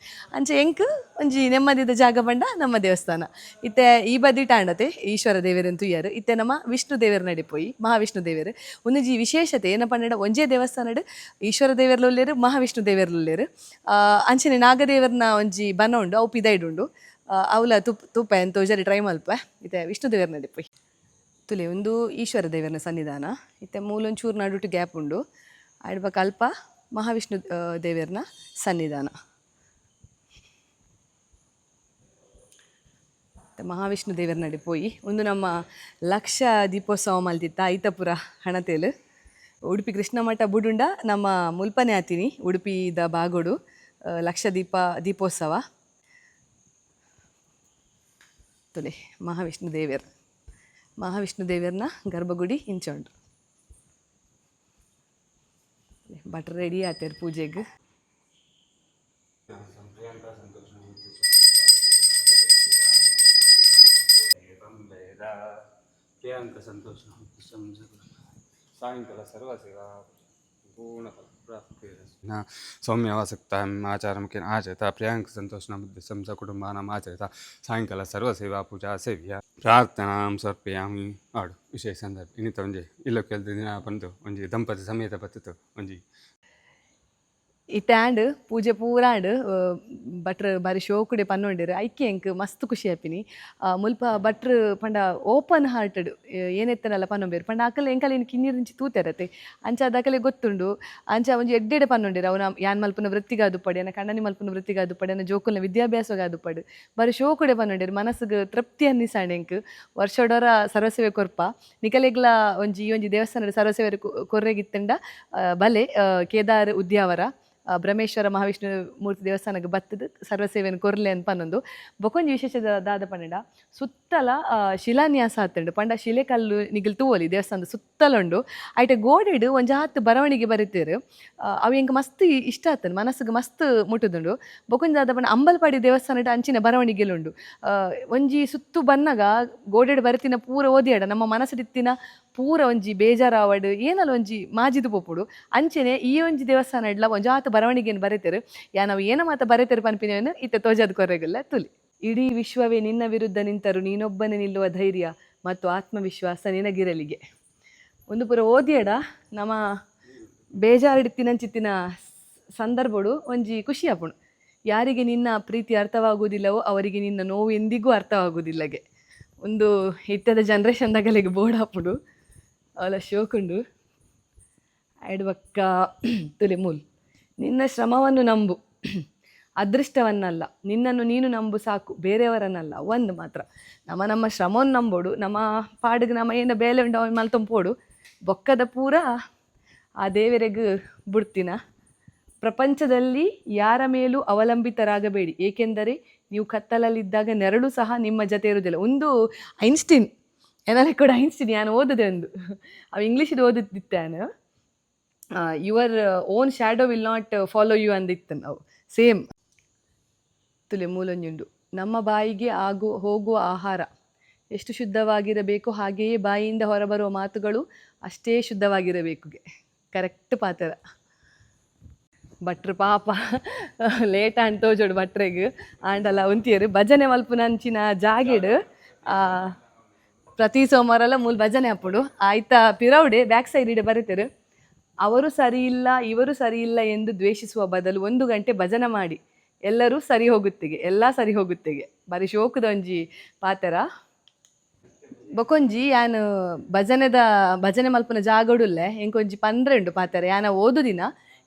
Speaker 1: ಅಂಚ ಎಂಕ್ ಒಂಜಿ ನೆಮ್ಮದಿದ ಜಾಗ ಪಂಡ ನಮ್ಮ ದೇವಸ್ಥಾನ. ಇತ್ತೆ ಈ ಬದಿಟ್ ಆಂಡತೆ ಈಶ್ವರ ದೇವೆರನ್ ತೂಯರ್. ಇತ್ತೆ ನಮ್ಮ ವಿಷ್ಣು ದೇವೆರ್ ನಡೆ ಪೋಯಿ. ಮಹಾವಿಷ್ಣು ದೇವೆರ್ ಒಂಜಿ ವಿಶೇಷತೆ ಏನ ಪಂಡ ಒಂಜೇ ದೇವಸ್ಥಾನಡ್ ಈಶ್ವರ ದೇವೆರ್ಲ ಉಲ್ಲೆರ್, ಮಹಾವಿಷ್ಣು ದೇವೆರ್ಲ ಉಲ್ಲೆರ್. ಅಂಚನೆ ನಾಗದೇವರ್ನ ಒಂಜಿ ಬನ ಉಂಡು, ಅವು ಪಿದೈಡ್ ಉಂಡು. ಅವ್ಲ ತುಪ್ ತೂಪೆ ಅಂತ ತೋಜರೆ ಟ್ರೈ ಮಲ್ಪೆ. ಇತ್ತೆ ವಿಷ್ಣು ದೇವೆರ್ ನಡೆ ಪೋಯಿ. ತುಲೆ ಉಂದು ಈಶ್ವರ ದೇವರನ ಸನ್ನಿಧಾನ. ಇತ್ತೆ ಮೂಲೊಂಚೂರು ನಡುಟು ಗ್ಯಾಪ್ ಉಂಡು. ಆಯ್ಡ್ ಬೊಕ ಅಲ್ಪ ಮಹಾವಿಷ್ಣು ದೇವೆರ್ನ ಸನ್ನಿಧಾನ. ಮಹಾವಿಷ್ಣು ದೇವರ ನಡೆ ಪೋಯಿ. ಉಂದು ನಮ್ಮ ಲಕ್ಷ ದೀಪೋತ್ಸವ ಮಲ್ತಿತ್ತ ಐತಪುರ ಹಣತೇಲು. ಉಡುಪಿ ಕೃಷ್ಣ ಮಠ ಬುಡುಂಡ ನಮ್ಮ ಮುಲ್ಪನೆ ಆತಿನಿ ಉಡುಪಿದ ಬಾಗೋಡು ಲಕ್ಷ ದೀಪ ದೀಪೋತ್ಸವ. ತುಲೆ ಮಹಾವಿಷ್ಣು ದೇವೆರ್, ಮಹಾವಿಷ್ಣು ದೇವೆರ್ನ ಗರ್ಭಗುಡಿ ಇಂಚ ಉಂಡು. ಭಟ್ರು ರೆಡಿ ಆತೇರ್ ಪೂಜೆಗ್.
Speaker 3: ಪ್ರಿಯಾಂಕ ಸಂತೋಷ ಸಾಯಂಕಾಲ ಸರ್ವಸೇವಾ पूर्णफलप्राप्तिरस्तु. सौम्यवासक्ताम् आचारमुखेन आचरिता प्रियांक संतोष नाम सकुटुम्बानाम् आचरिता सायंकाಲ ಸರ್ವಸೇವಾ ಪೂಜಾ ಸೇವ್ಯ ಪ್ರಾರ್ಥನಾಂ ಸಮರ್ಪಯಾಮಿ. ಆಡು ವಿಶೇಷ ಸಂದರ್ಭ ಇನ್ನಿತ ಒಂಜಿ ಇಲ್ಲ ಕೆಲ್ದ ದಿನ ಬಂದು ಒಂಜಿ ದಂಪತಿ ಸಮೇತ ಬತ್ತಿತ್ತು ಒಂಜಿ.
Speaker 1: ಇತ್ತೆ ಆಂಡ್ ಪೂಜೆ ಪೂರ ಆಂಡ್. ಭಟ್ರು ಬಾರಿ ಶೋಕುಡೆ ಪನ್ನೊಂಡೆರ್. ಐಕೆ ಎಂಕ್ ಮಸ್ತ್ ಖುಷಿ ಆಪಿನಿ. ಮುಲ್ಪ ಭಟ್ರು ಪಂಡ ಓಪನ್ ಹಾರ್ಟೆಡ್, ಏನೆತ್ತನಲ್ಲ ಪನ್ನೊಂಬೆರ್. ಪಂಡ ಅಕಲ್ ಎಂಕಲೆನ್ ಕಿನ್ನಿರಿಂಚಿ ತೂತೆರತೆ, ಅಂಚಾದ್ ಅಕಲೆ ಗೊತ್ತುಂಡು. ಅಂಚ ಒಂಜಿ ಎಡ್ಡೆಡೆ ಪನ್ನೊಂಡೆರ್. ಅವು ಯಾನ್ ಮಲ್ಪುನ ವೃತ್ತಿಗಾದುಪ್ಪಡ್, ಎನ್ನ ಕಂಡನಿ ಮಲ್ಪುನ ವೃತ್ತಿಗಾದುಪ್ಪಡ್, ಎನ್ನ ಜೋಕುಲ್ನ ವಿದ್ಯಾಭ್ಯಾಸಗಾದುಪ್ಪಡ್, ಬಾರಿ ಶೋಕುಡೆ ಪನ್ನೊಂಡೆರ್. ಮನಸ್ಸುಗ್ ತೃಪ್ತಿ ಅನ್ನಿಸಾಂಡ್ ಎಂಕ್. ವರ್ಷಡೊರ ಸರ್ವಸೇವೆ ಕೊರ್ಪ. ನಿಕಲೆಗ್ಲ ಒಂಜಿ ಈ ಒಂಜಿ ದೇವಸ್ಥಾನದ ಸರ್ವಸೇವೆ ಕೊರ್ರೆಗಿತ್ತಂಡ ಬಲೆ ಕೇದಾರ್ ಉದ್ಯಾವರ ಬ್ರಹ್ಮೇಶ್ವರ ಮಹಾವಿಷ್ಣು ಮೂರ್ತಿ ದೇವಸ್ಥಾನಕ್ಕೆ ಬತ್ತದ ಸರ್ವಸೇವೆನ್ ಕೊರ್ಲೆ ಅಂತ ಪನ್ನೊಂದು. ಬೊಕೊಂಜಿ ವಿಶೇಷ ದಾದ ಪಂಡ, ಸುತ್ತಲ ಶಿಲಾನ್ಯಾಸ ಆತುಂಡು. ಪಂಡ ಶಿಲೆ ಕಲ್ಲು ನಿಗಲ್ ತೂವೊಲಿ, ದೇವಸ್ಥಾನದ ಸುತ್ತಲ ಉಂಡು. ಐಟ ಗೋಡೆಡ್ ಒಂಜಾತ್ ಬರವಣಿಗೆ ಬರೆತೆರ್. ಅವು ಎಂಕ್ ಮಸ್ತ್ ಇಷ್ಟ ಆತುಂಡು, ಮನಸ್ಸಿಗೆ ಮಸ್ತ್ ಮುಟ್ಟುದುಂಡು. ಬೊಕೊಂಜಿ ದಾದ ಪಂಡ, ಅಂಬಲ್ಪಾಡಿ ದೇವಸ್ಥಾನಡ್ ಅಂಚಿನ ಬರವಣಿಗೆಲು ಉಂಡು. ಒಂಜಿ ಸುತ್ತು ಬನ್ನಗ ಗೋಡೆಡ್ ಬರೆತಿನ ಪೂರ ಓದಿಯಡ ನಮ್ಮ ಮನಸ್ಸಿಡಿತ್ತಿನ ಪೂರ ಒಂಜಿ ಬೇಜಾರಾವಡ್ ಏನಲ್ಲ ಒಂಜಿ ಮಾಜಿದ್ ಪೋಪುಡು. ಅಂಚೆನೆ ಈ ಒಂಜಿ ದೇವಸ್ಥಾನ ಇಡ್ಲ ಒಂಜಾತ್ ಬರವಣಿಗೆನ್ ಬರೆತೆರ್. ಯಾನ್ ಅವು ಏನ ಮಾತ ಬರೆತೆರ್ ಪನ್ಪಿನವೇನು ಇತ್ತೆ ತೋಜಾದ್ ಕೊರ್ರೆಗುಲ್ಲ, ತುಲಿ. ಇಡೀ ವಿಶ್ವವೇ ನಿನ್ನ ವಿರುದ್ಧ ನಿಂತರು ನೀನೊಬ್ಬನೇ ನಿಲ್ಲುವ ಧೈರ್ಯ ಮತ್ತು ಆತ್ಮವಿಶ್ವಾಸ ನಿನಗಿರಲಿಗೆ. ಒಂದು ಪೂರ ಓದಿಯಡ ನಮ್ಮ ಬೇಜಾರಿಡ್ತಿನಂಚಿತ್ತಿನ ಸಂದರ್ಭಡು ಒಂಜಿ ಖುಷಿ ಆಪುಂಡು. ಯಾರಿಗೆ ನಿನ್ನ ಪ್ರೀತಿ ಅರ್ಥವಾಗುವುದಿಲ್ಲವೋ ಅವರಿಗೆ ನಿನ್ನ ನೋವು ಎಂದಿಗೂ ಅರ್ಥವಾಗುವುದಿಲ್ಲಗೆ. ಒಂದು ಇತ್ತದ ಜನ್ರೇಷನ್ ದಗಲಿಗೆ ಬೋರ್ಡ್ ಆಪುಂಡು. ಅವಲ ಶೋಕುಂಡು. ಐಡ್ ಬಕ್ಕ ತುಲೆ ಮೂಲ್, ನಿನ್ನ ಶ್ರಮವನ್ನು ನಂಬು, ಅದೃಷ್ಟವನ್ನಲ್ಲ. ನಿನ್ನನ್ನು ನೀನು ನಂಬು ಸಾಕು, ಬೇರೆಯವರನ್ನಲ್ಲ. ಒಂದು ಮಾತ್ರ ನಮ್ಮ ನಮ್ಮ ಶ್ರಮವನ್ನು ನಂಬೋಡು. ನಮ್ಮ ಪಾಡಿಗೆ ನಮ್ಮ ಏನ ಬೇಲೆ ಉಂಡು ಅವ ಮಲ್ತೊಂಪೋಡು. ಬೊಕ್ಕದ ಪೂರ ಆ ದೇವರೆಗ್ ಬುಡ್ತಿನ. ಪ್ರಪಂಚದಲ್ಲಿ ಯಾರ ಮೇಲೂ ಅವಲಂಬಿತರಾಗಬೇಡಿ, ಏಕೆಂದರೆ ನೀವು ಕತ್ತಲಲ್ಲಿದ್ದಾಗ ನೆರಳು ಸಹ ನಿಮ್ಮ ಜೊತೆ ಇರುವುದಿಲ್ಲ. ಒಂದು ಐನ್ಸ್ಟೀನ್ ಏನಾರ ಕೂಡ ಐನ್ಸ್ಟೀನ್ ನಾನು ಓದಿದೆ ಒಂದು. ಅವು ಇಂಗ್ಲೀಷಿಗೆ ಓದುತ್ತಿದ್ದೆ ನಾನು. "Your own shadow will not follow you" ಅಂದಿತ್ತು. ನಾವು ಸೇಮ್ ತುಲೆ ಮೂಲೊಂಜುಂಡು. ನಮ್ಮ ಬಾಯಿಗೆ ಆಗು ಹೋಗುವ ಆಹಾರ ಎಷ್ಟು ಶುದ್ಧವಾಗಿರಬೇಕು, ಹಾಗೆಯೇ ಬಾಯಿಯಿಂದ ಹೊರಬರುವ ಮಾತುಗಳು ಅಷ್ಟೇ ಶುದ್ಧವಾಗಿರಬೇಕು. ಕರೆಕ್ಟ್ ಪಾತ್ರ. ಭಟ್ರು ಪಾಪ ಲೇಟ್ ಆಂಡ್ ತೋಜೋಡು ಭಟ್ರೆಗ್. ಆಂಡಲ ಉಂತಿಯರು ಭಜನೆ ಮಲ್ಪುನಂಚಿನ ಜಾಗೆಡ್. ಪ್ರತಿ ಸೋಮವಾರಲ ಮೂಲು ಭಜನೆ ಆಪುಂಡು. ಆಯ್ತಾ ಪಿರೌಡೆ ಬ್ಯಾಕ್ ಸೈಡ್ ಇಡೆ ಬರೀತಾರೆ. ಅವರು ಸರಿ ಇಲ್ಲ, ಇವರು ಸರಿ ಇಲ್ಲ ಎಂದು ದ್ವೇಷಿಸುವ ಬದಲು ಒಂದು ಗಂಟೆ ಭಜನೆ ಮಾಡಿ, ಎಲ್ಲರೂ ಸರಿ ಹೋಗುತ್ತಿಗೆ, ಎಲ್ಲ ಸರಿ ಹೋಗುತ್ತೆಗೆ. ಬಾರಿ ಶೋಕುದ ಒಂಜಿ ಪಾತೆರ. ಬೊಕೊಂಜಿ ಯಾನ್ ಭಜನೆದ ಭಜನೆ ಮಲ್ಪುನ ಜಾಗಡುಲ್ಲೆ, ಎಂಕೊಂಜಿ ಪಂದ್ರೆ ಉಂಡು ಪಾತೆರ. ಯಾನ ಓದುದಿನ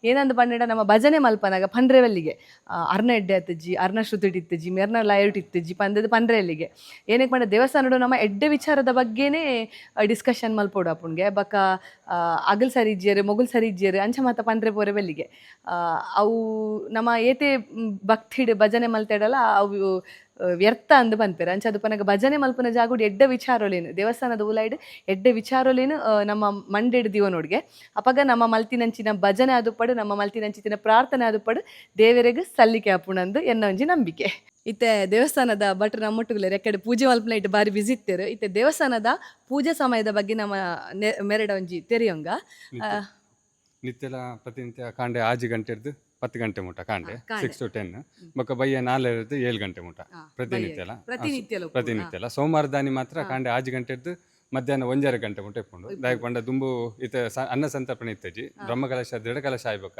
Speaker 1: ಏನಂದ್ ಪಂಡೆಡ, ನಮ್ಮ ಭಜನೆ ಮಲ್ಪನಾಗ ಪಂಡ್ರೆವಲ್ಲಿಗೆ ಅರ್ನ ಎಡ್ಡೆ ಆತಜ್ಜಿ, ಅರ್ನ ಶ್ರುತಿಟ್ ಇತ್ತುಜಿ, ಮೆರ್ನ ಲಯಟ್ ಇತ್ತುಜಿ ಪಂದದ ಪಂಡ್ರೆಲ್ಲಿಗೆ. ಏನಕ್ಕೆ ಪಂಡ, ದೇವಸ್ಥಾನಡು ನಮ್ಮ ಎಡ್ಡೆ ವಿಚಾರದ ಬಗ್ಗೆನೇ ಡಿಸ್ಕಷನ್ ಮಲ್ಪೊಡು ಅಪುಣ್ಗೆ. ಬೊಕ ಅಗಲ್ ಸರಿ ಇಜ್ಜೆರ್, ಮೊಗುಲ್ ಸರಿ ಇಜ್ಜೆರ್, ಅಂಚ ಮಾತ ಪಂಡ್ರೆ ಪೋರೆ ಬೆಲ್ಲಿಗೆ. ಅವು ನಮ್ಮ ಏತೆ ಭಕ್ತಿಡ್ ಭಜನೆ ಮಲ್ತೆಡಲ ಅವು ವ್ಯರ್ಥ ಅಂದ್ ಪನ್ಪೆರ್. ಅಂಚ ಅದು ಪನಗ ಭಜನೆ ಮಲ್ಪುನ ಜಾಗುಡು ಎಡ್ಡೆ ವಿಚಾರೊಲೇನು, ದೇವಸ್ಥಾನದ ಉಲಾಯ್ಡ್ ಎಡ್ಡೆ ವಿಚಾರೊಲೇನು ನಮ್ಮ ಮಂಡೆಡ್ ದಿವನೊಡ್ಗೆ. ಅಪಗ ನಮ್ಮ ಮಲ್ತಿನಂಚಿನ ಭಜನೆ ಆದುಪ್ಪಡು, ನಮ್ಮ ಮಲ್ತಿನಂಚಿನ ಪ್ರಾರ್ಥನೆ ಆದುಪ್ಪಡು, ದೇವರೆಗ್ ಸಲ್ಲಿಕೆ ಆಪುಣಂದು ಎನ್ನ ಒಂಜಿ ನಂಬಿಕೆ. ಇತ್ತೆ ದೇವಸ್ಥಾನದ ಭಟ್ರು ನಮ್ಮೊಟ್ಟುಗುಲ್ಲೆರ್. ಎಕ್ಕಡೆ ಪೂಜೆ ಮಲ್ಪುನ ಇಟ್ಟು ಬಾರಿ ಬಿಸಿ ಇತ್ತೆರ್. ಇತ್ತೆ ದೇವಸ್ಥಾನದ ಪೂಜೆ ಸಮಯದ ಬಗ್ಗೆ ನಮ್ಮ ಮೆರಡ ಒಂಜಿ ತೆರಿಯೊಂಗ.
Speaker 3: ನಿತ್ಯಲ ಪ್ರತಿನಿತ್ಯ ಕಾಂಡೆ 6 ಗಂಟೆರ್ದು 10 ಗಂಟೆ ಮುಟ ಕಾಂಡೆ.
Speaker 1: ಕಾಂಡೆ.
Speaker 3: 6 ಟು 10. ಬೊಕ್ಕ ಬಯ್ಯ 4ರ್ದು 7 ಗಂಟೆ ಮುಟ ಪ್ರತಿನಿತ್ಯಲ.
Speaker 1: ಪ್ರತಿನಿತ್ಯಲ ಉಪ್ಪುಂಡು.
Speaker 3: ಪ್ರತಿನಿತ್ಯಲ. ಸೋಮವಾರದಾನಿ ಮಾತ್ರ ಕಾಂಡೆ 6 ಗಂಟೆರ್ದು ಮಧ್ಯಾಹ್ನ 1.5 ಗಂಟೆ ಮುಟ ಇಪ್ಪುಂಡು. ದಾಯೆಗ್ ಪಂಡ ದುಂಬು ಇತ್ತೆ ಅನ್ನ ಸಂತರ್ಪಣೆ ಇತ್ತಜಿ. ಬ್ರಹ್ಮಕಲಶ ದೃಢಕಲಶ ಆಯ್ಬೊಕ್ಕ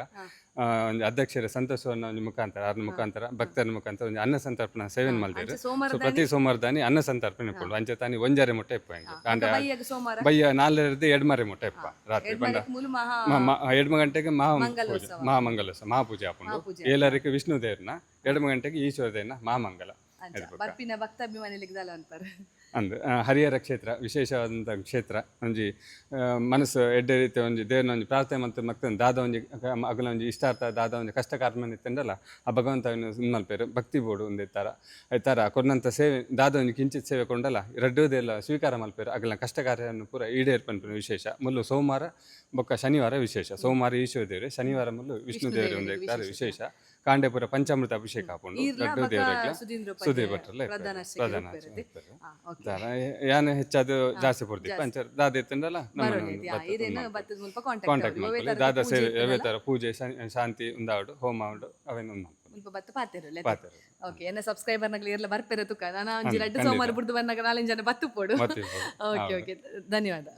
Speaker 3: ಒಂಜಿ ಅಧ್ಯಕ್ಷರ ಸಂತೋಷವನ್ನ ಒಂಜಿ ಮುಖಾಂತರ, ಅರ್ನ ಮುಖಾಂತರ, ಭಕ್ತರ ಮುಖಾಂತರ ಒಂಜಿ ಅನ್ನ ಸಂತರ್ಪಣಾ ಸೇವೆನ್ ಮಲ್ದೆರ್.
Speaker 1: ಸೋಮವಾರ
Speaker 3: ಸೊ ಪ್ರತಿ ಸೋಮವಾರದಾನಿ ಅನ್ನ ಸಂತರ್ಪಣೆ ಇಪ್ಪುಂಡು. ಅಂಚ ತಾನಿ 1.5 ಮುಟ ಇಪ್ಪು ಎಂಕ್. ಕಾಂಡೆ
Speaker 1: ಬಯ್ಯಗ್ ಸೋಮವಾರ?
Speaker 3: ಬಯ್ಯ 4ರ್ದು 7:30 ಮುಟ ಇಪ್ಪ ರಾತ್ರಿ. ಪಂಡ
Speaker 1: ಮೂಲು ಮಹಾ
Speaker 3: 7 ಗಂಟೆಗೆ ಮಹಾ ಪೂಜೆ.
Speaker 1: ಮಂಗಲೋತ್ಸವ.
Speaker 3: ಮಹಾಮಂಗಲೋತ್ಸವ, ಮಹಾಪೂಜೆ ಆಪುಂಡು.
Speaker 1: ಮಹಾಪೂಜೆ.
Speaker 3: 7ಕ್ಕೆ ವಿಷ್ಣು ದೇವ್ರನ, 7 ಗಂಟೆಗೆ ಈಶ್ವರ ದೇವ್ರನ ಮಹಾಮಂಗಲ.
Speaker 1: ಅಂಚ ಬರ್ಪಿನ ಭಕ್ತಾಭಿಮಾನಿಗಳಿಗೆ ದಾಲ ಅನ್ಪಾರೆ?
Speaker 3: ಅಂದ್ ಹರಿಹರ ಕ್ಷೇತ್ರ ವಿಶೇಷವಾದಂಥ ಕ್ಷೇತ್ರ. ಒಂಜಿ ಮನಸ್ಸು ಎಡ್ಡೆ ರೀತಿ ಒಂಜಿ ದೇವ್ರನ ಒಂಜಿ ಪ್ರಾರ್ಥನೆ ಮಂತ್ ಮಕ್ತನ್ ದಾದ ಒಂಜಿ ಅಗಲ ಒಂಜಿ ಇಷ್ಟಾರ್ಥ, ದಾದ ಒಂಜಿ ಕಷ್ಟ ಕಾರ್ಮನ್ ಇತ್ತಂಡಲ್ಲ, ಆ ಭಗವಂತ ಇದು ಮಲ್ಪೆರು. ಭಕ್ತಿ ಬೋಡು ಒಂದೇ ತರ ತರ ಕೊರ್ನಂತ ಸೇವೆ, ದಾದ ಒಂಜಿ ಕಿಂಚಿತ್ ಸೇವೆ ಕೊಂಡಲ್ಲ ರಡ್ಡೋದೆಲ್ಲ ಸ್ವೀಕಾರ ಮಲ್ಪೆರು. ಅಗಲ ಕಷ್ಟ ಕಾರ್ಯವನ್ನು ಪೂರ ಈಡೇರ್ಪನ್ಪಿನ ವಿಶೇಷ. ಮುಲ್ಲು ಸೋಮವಾರ ಬೊಕ್ಕ ಶನಿವಾರ ವಿಶೇಷ. ಸೋಮವಾರ ಈಶ್ವರ ದೇವರು, ಶನಿವಾರ ಮುಲ್ಲು ವಿಷ್ಣು ದೇವರು ಒಂದೇ ತರ ವಿಶೇಷ. ಕಾಂಡೆಪುರ ಪಂಚಾಮೃತ ಅಭಿಷೇಕ ಆಪುಂಡು.
Speaker 1: ಈರ್ಲ
Speaker 3: ರಡ್ಡು
Speaker 1: ಬೊಕ್ಕ
Speaker 3: ದೇವರೆಗ್ಲ
Speaker 1: ಸುಧೀಂದ್ರ ಉಪಾಧ್ಯಾಯ
Speaker 3: ಸುಧೀರ್ ಭಟ್ರೆಲ್ಲ ಇಪ್ಪೆರ್.
Speaker 1: ಪ್ರಧಾನ ಅರ್ಚಕೆರು
Speaker 3: ಪ್ರಧಾನ
Speaker 1: ಇಪ್ಪೆರ್.
Speaker 3: ಇಪ್ಪೆರ್.
Speaker 1: ಓಕೆ.
Speaker 3: ದಾರ ಯಾನ್ ಹೆಚ್ಚಾದ್ ಜಾಸ್ತಿ ಪೊರ್ದಿಪ್ಪ. ಅಂಚ ದಾದ ಇತ್ತಂಡಲ
Speaker 1: ಇರೇನು ಬತ್ತದ ಮುಲ್ಪ
Speaker 3: ಕಾಂಟ್ಯಾಕ್ಟ್
Speaker 1: ಕಾಂಟ್ಯಾಕ್ಟ್
Speaker 3: ಮಲ್ಪೊಲಿ. ದಾದ ಸೇವೆ ಯಾವೇ ತರ ಪೂಜೆ ಶಾಂತಿ ಉಂದಾವಡು, ಹೋಮ ಉಂಡು, ಅವೇನು ಉಂಡು ಮಲ್ಪೊಲಿ.
Speaker 1: ಮುಲ್ಪ ಬತ್ತ ಪಾತೆರಲ್ಲ.
Speaker 3: ಪಾತೆರ.
Speaker 1: ಓಕೆ, ಎನ್ನ ಸಬ್ಸ್ಕ್ರೈಬರ್ ನಗಲು ಇರ್ಲ ಬರ್ಪೆರ ತುಕ. ನಾನು ಒಂಜಿ ರಡ್ಡು ಸೋಮವಾರ ಬುಡ್ದು ಬಂದಾಗ ನಾಲೆಂಜ್ ಜನ ಬತ್ತು ಪೋಡು.
Speaker 3: ಬತ್ತು ಪೋಡು.
Speaker 1: ಓಕೆ ಓಕೆ, ಧನ್ಯವಾದ.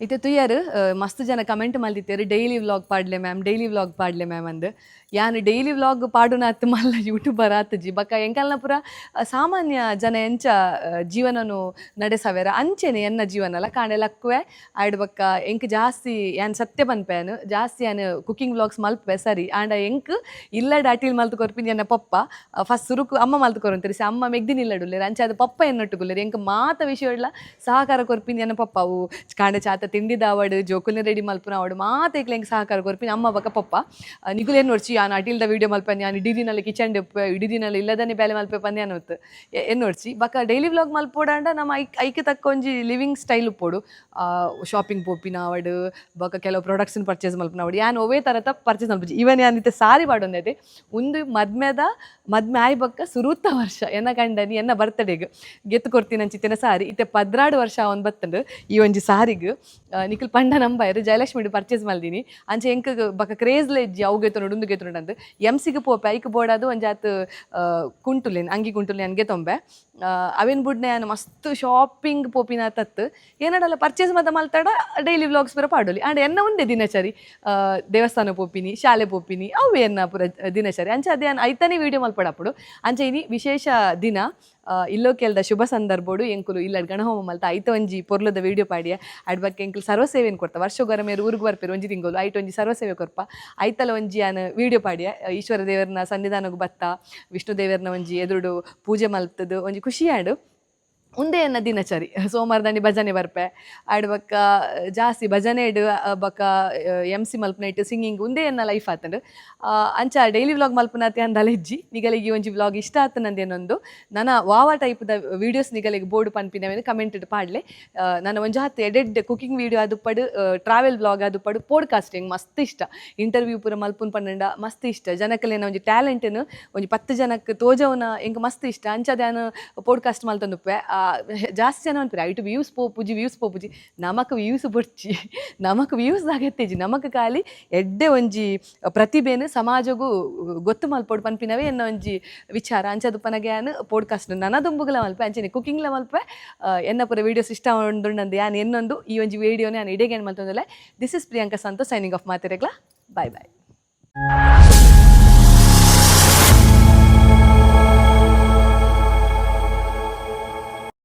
Speaker 1: ಇತ್ತೆ ತುಯ್ಯರ್ ಮಸ್ತ್ ಜನ ಕಮೆಂಟ್ ಮಲ್ದಿತ್ತೇರು, ಡೈಲಿ ವ್ಲಾಗ್ ಪಾಡ್ಲೆ ಮ್ಯಾಮ್, ಡೈಲಿ ವ್ಲಾಗ್ ಪಾಡ್ಲೆ ಮ್ಯಾಮ್ ಅಂದ್. ಯಾನ್ ಡೈಲಿ ವ್ಲಾಗ್ ಪಾಡುನಾತ್ ಮಲ್ಲ ಯೂಟ್ಯೂಬರ್ ಆತುಜಿ. ಬೊಕ್ಕ ಎಂಕಲ್ನ ಪೂರ ಸಾಮಾನ್ಯ ಜನ ಎಂಚ ಜೀವನನು ನಡೆಸವೆರ ಅಂಚೆನೆ ಎನ್ನ ಜೀವನಲ. ಕಾಂಡೆ ಲಕ್ಕುವೆ, ಆಯ್ಡ್ ಬೊಕ್ಕ ಎಂಕ್ ಜಾಸ್ತಿ, ಯಾನ್ ಸತ್ಯ ಪನ್ಪೇನು, ಜಾಸ್ತಿ ಯಾನ್ ಕುಕಿಂಗ್ ವ್ಲಾಗ್ಸ್ ಮಲ್ಪೆ ಸರಿ. ಆಂಡ ಎಂಕ್ ಇಲ್ಲಡ್ ಅಟಿಲ್ ಮಲ್ತ್ ಕೊರ್ಪಿನಿ ಎನ್ನ ಪಪ್ಪ. ಫಸ್ಟ್ ಸುರುಕು ಅಮ್ಮ ಮಲ್ತ್ ಕೊರೊಂತೆರ್. ಅಮ್ಮ ಮೆಗ್ದಿನ ಇಲ್ಲಡುಲ್ಲೆರ್, ಅಂಚಾದ್ ಪಪ್ಪ ಎನ್ನೊಟ್ಟುಗುಲ್ಲೆರ್. ಎಂಕ್ ಮಾತ ವಿಷಯಡ್ಲ ಸಹಕಾರ ಕೊರ್ಪಿನಿ ಎನ್ನ ಪಪ್ಪ. ಅವು ಕಾಂಡೆ ಚಾತ ತಿಂಡಿದಾವಡ್, ಜೋಕುಲ್ನ ರೆಡಿ ಮಲ್ಪುನ ಆವಡ್, ಮಾತ ಎಂಕ್ ಸಹಕಾರ ಕೊರ್ಪಿನಿ ಅಮ್ಮ ಬೊಕ್ಕ ಪಪ್ಪ. ನಿಕುಲು ಏನ್ ನೋಡ್ಚಿ, ಯಾನ್ ಅಟಿಲ್ದ ವೀಡಿಯೋ ಮಲ್ಪನೆ, ಯಾನ್ ಇಡೀ ದಿನಲ ಕಿಚನ್ ಇಪ್ಪೆ, ಇಡೀ ದಿನಲ ಇಲ್ಲದನೆ ಬೇಲೆ ಮಲ್ಪೆ ಪಂದ್ ಯಾನ್ ಹೊತ್ತು ಎನ್ನೊಡ್ಚಿ. ಬೊಕ್ಕ ಡೈಲಿ ವ್ಲಾಗ್ ಮಲ್ಪೊಡಾಂಡ ನಮ್ಮ ಐಕ್ ಐಕ್ ತಕ್ಕ ಒಂಜಿ ಲಿವಿಂಗ್ ಸ್ಟೈಲ್ ಉಪ್ಪೊಡು. ಶಾಪಿಂಗ್ ಪೋಪಿನ ಆವಡ್, ಬೊಕ್ಕ ಕೆಲವು ಪ್ರಾಡಕ್ಟ್ಸ್ ಪರ್ಚೇಸ್ ಮಲ್ಪುನ ಆವಡ್, ಯಾನ್ ಒವ್ವೇ ತರತ ಪರ್ಚೇಸ್ ಮಲ್ಪುಜಿ. ಇವನ್ ಯಾನ್ ಇತ್ತೆ ಸಾರಿ ಪಾಡೊಂದೈತೆ. ಉಂದು ಮದ್ಮೆದ ಮದ್ಮೆ ಆಯಿ ಬೊಕ್ಕ ಸುರುತ ವರ್ಷ ಎನ್ನ ಕಂಡನಿ ಎನ್ನ ಬರ್ತಡೆಗ್ ಗೆತ್ತು ಕೊರ್ತಿನಂಚಿತ್ತಿನ ಸಾರಿ. ಇತ್ತೆ 12 ವರ್ಷ ಅವನ್ ಬತ್ತಂಡು ಈ ಒಂಜಿ ಸಾರಿಗ್. ನಿಕುಲು ಪಂಡ ನಂಬಾಯೆರ್, ಜಯಲಕ್ಷ್ಮಿ ಪರ್ಚೇಸ್ ಮಲ್ದಿನಿ. ಅಂಚೆ ಎಂಕ್ ಬೊಕ್ಕ ಕ್ರೇಜ್ಲ ಇಜ್ಜಿ, ಅವು ಗೆತೊನೊಡು, ಉಂದು ಗೆತೊನೊಡು ಅಂದ್. ಎಮ್ ಸಿಗ್ ಪೋಪೆ, ಐಕ್ ಬೋಡಾದ್ ಒಂಜಾತ್ ಕುಂಟುಲೆನ್, ಅಂಗಿ ಕುಂಟುಲೆನ್ ಗೆತೊಂಬೆ. ಅವೆನ್ ಬುಡ್ನ ಯಾನ್ ಮಸ್ತ್ ಶಾಪಿಂಗ್ ಪೋಪಿನ ತತ್. ಏನಡಲ ಪರ್ಚೇಸ್ ಮಾತ ಮಲ್ತಡ ಡೈಲಿ ವ್ಲಾಗ್ಸ್ ಪೂರ ಪಾಡೊಲಿ. ಆಂಡ ಎನ್ನ ಉಂದೆ ದಿನಚರಿ, ದೇವಸ್ಥಾನ ಪೋಪಿನಿ, ಶಾಲೆ ಪೋಪಿನಿ, ಅವು ಎನ್ನ ಪೂರ ದಿನಚರಿ. ಅಂಚ ಅದೇ ಯಾನ್ ಐತನೇ ವೀಡಿಯೋ ಮಲ್ಪಡಪ್ಪಡು. ಅಂಚ ಇನಿ ವಿಶೇಷ ದಿನ, ಇಲ್ಲೋಕೆಲ್ದ ಶುಭ ಸಂದರ್ಭೋಡು ಎಂಕುಲು ಇಲ್ಲಡ್ ಗಣಹೋಮ ಮಲ್ತ ಐತ ಒಂಜಿ ಪೊರ್ಲುದ ವೀಡಿಯೋ ಪಾಡಿಯ. ಅಡ್ ಬೊಕ್ಕ ಎಂಕುಲು ಸರ್ವಸೇವೆನ್ ಕೊರ್ತ. ವರ್ಷೊಗೊರ ಮೇರ್ ಊರುಗು ಬರ್ಪೆರ್ ಒಂಜಿ ತಿಂಗೊಲು, ಐಟ್ ಒಂಜಿ ಸರ್ವಸೇವೆ ಕೊರ್ಪ. ಐತಲ ಒಂಜಿ ಯಾನ್ ವೀಡಿಯೋ ಪಾಡಿಯ. ಈಶ್ವರ ದೇವರ್ನ ಸನ್ನಿಧಾನಗ್ ಬತ್ತ, ವಿಷ್ಣು ದೇವರ್ನ ಒಂಜಿ ಎದುರುಡು ಪೂಜೆ ಮಲ್ತದು ಒಂಜಿ ಖುಷಿಯಾಡು. ಉಂದೇ ಎನ್ನ ದಿನಚರಿ. ಸೋಮವಾರದಾನಿ ಭಜನೆ ಬರ್ಪೆ. ಆಯ್ಡ್ ಬೊಕ್ಕ ಜಾಸ್ತಿ ಭಜನೆಡ್ ಬೊಕ್ಕ ಎಮ್ ಸಿ ಮಲ್ಪುನೈಟ್ ಸಿಂಗಿಂಗ್, ಉಂದೇ ಎನ್ನ ಲೈಫ್ ಆತುಂಡು. ಅಂಚ ಡೈಲಿ ವ್ಲಾಗ್ ಮಲ್ಪುನಾತೆ ಅಂದಲ ಇಜ್ಜಿ. ನಿಗಲಿಗೆ ಈ ಒಂಜಿ ವ್ಲಾಗ್ ಇಷ್ಟ ಆತನಂದೇನೊಂದು ನನ ವಾವ ಟೈಪ್ದ ವೀಡಿಯೋಸ್ ನಿಗಲಿಗೆ ಬೋರ್ಡ್ ಪನ್ಪಿನವೇನು ಕಮೆಂಟ್ ಪಾಡ್ಲೆ. ನನ್ನ ಒಂಜಿ ಹತ್ತು ಎಡೆಡ್ ಕುಕಿಂಗ್ ವೀಡಿಯೋ ಆದುಪ್ಪಡು, ಟ್ರಾವೆಲ್ ವ್ಲಾಗ್ ಆದುಪ್ಪಡು, ಪೋಡ್ಕಾಸ್ಟಿಂಗ್ ಮಸ್ತ್ ಇಷ್ಟ. ಇಂಟರ್ವ್ಯೂ ಪೂರ ಮಲ್ಪುನ್ ಪನ್ನಂಡ ಮಸ್ತ್ ಇಷ್ಟ. ಜನಕಲೆನ ಒಂಜಿ ಟ್ಯಾಲೆಂಟ್ನು ಒಂಜಿ 10 ಜನಕ್ಕೆ ತೋಜವನ ಎಂಕ್ ಮಸ್ತ್ ಇಷ್ಟ. ಅಂಚಾದ ಯಾನ್ ಪೋಡ್ಕಾಸ್ಟ್ ಮಲ್ತೊಂದುಪ್ಪೆ. ಜಾಸ್ತಿ ಜನ ಪನ್ಪೆರ್ ಐಟ್ ವ್ಯೂಸ್ ಪೋಪುಜಿ, ವ್ಯೂಸ್ ಪೋಪುಜಿ. ನಮಕ್ ವ್ಯೂಸ್ ಬೊಡ್ಚಿ, ನಮಕ್ ವ್ಯೂಸ್ ಅಗತ್ಯ ನಮಕ್. ಖಾಲಿ ಎಡ್ಡೆ ಒಂಜಿ ಪ್ರತಿಭೆನ್ ಸಮಾಜಗು ಗೊತ್ತು ಮಲ್ಪೊಡು ಪನ್ಪಿನವೇ ಎನ್ನ ಒಂಜಿ ವಿಚಾರ. ಅಂಚಾದ್ ಉಪ್ಪನಗ ಯಾನ್ ಪೋಡ್ಕಾಸ್ಟ್ ನನ ದುಂಬುಗುಲ ಮಲ್ಪೆ, ಅಂಚನೆ ಕುಕಿಂಗ್ಲ ಮಲ್ಪೆ. ಎನ್ನ ಪೂರ ವೀಡಿಯೋಸ್ ಇಷ್ಟ ಉಂಡುಂಡು ಯಾನ್ ಎನ್ನೊಂದು ಈ ಒಂಜಿ ವೀಡಿಯೋನ ಯಾನ್ ಇಡೆಗೆ ಮಲ್ತೊಂದುಲ್ಲೆ. This is Priyanka Santosh signing off. ಮಾತೆರೆಗ್ಲ bye bye.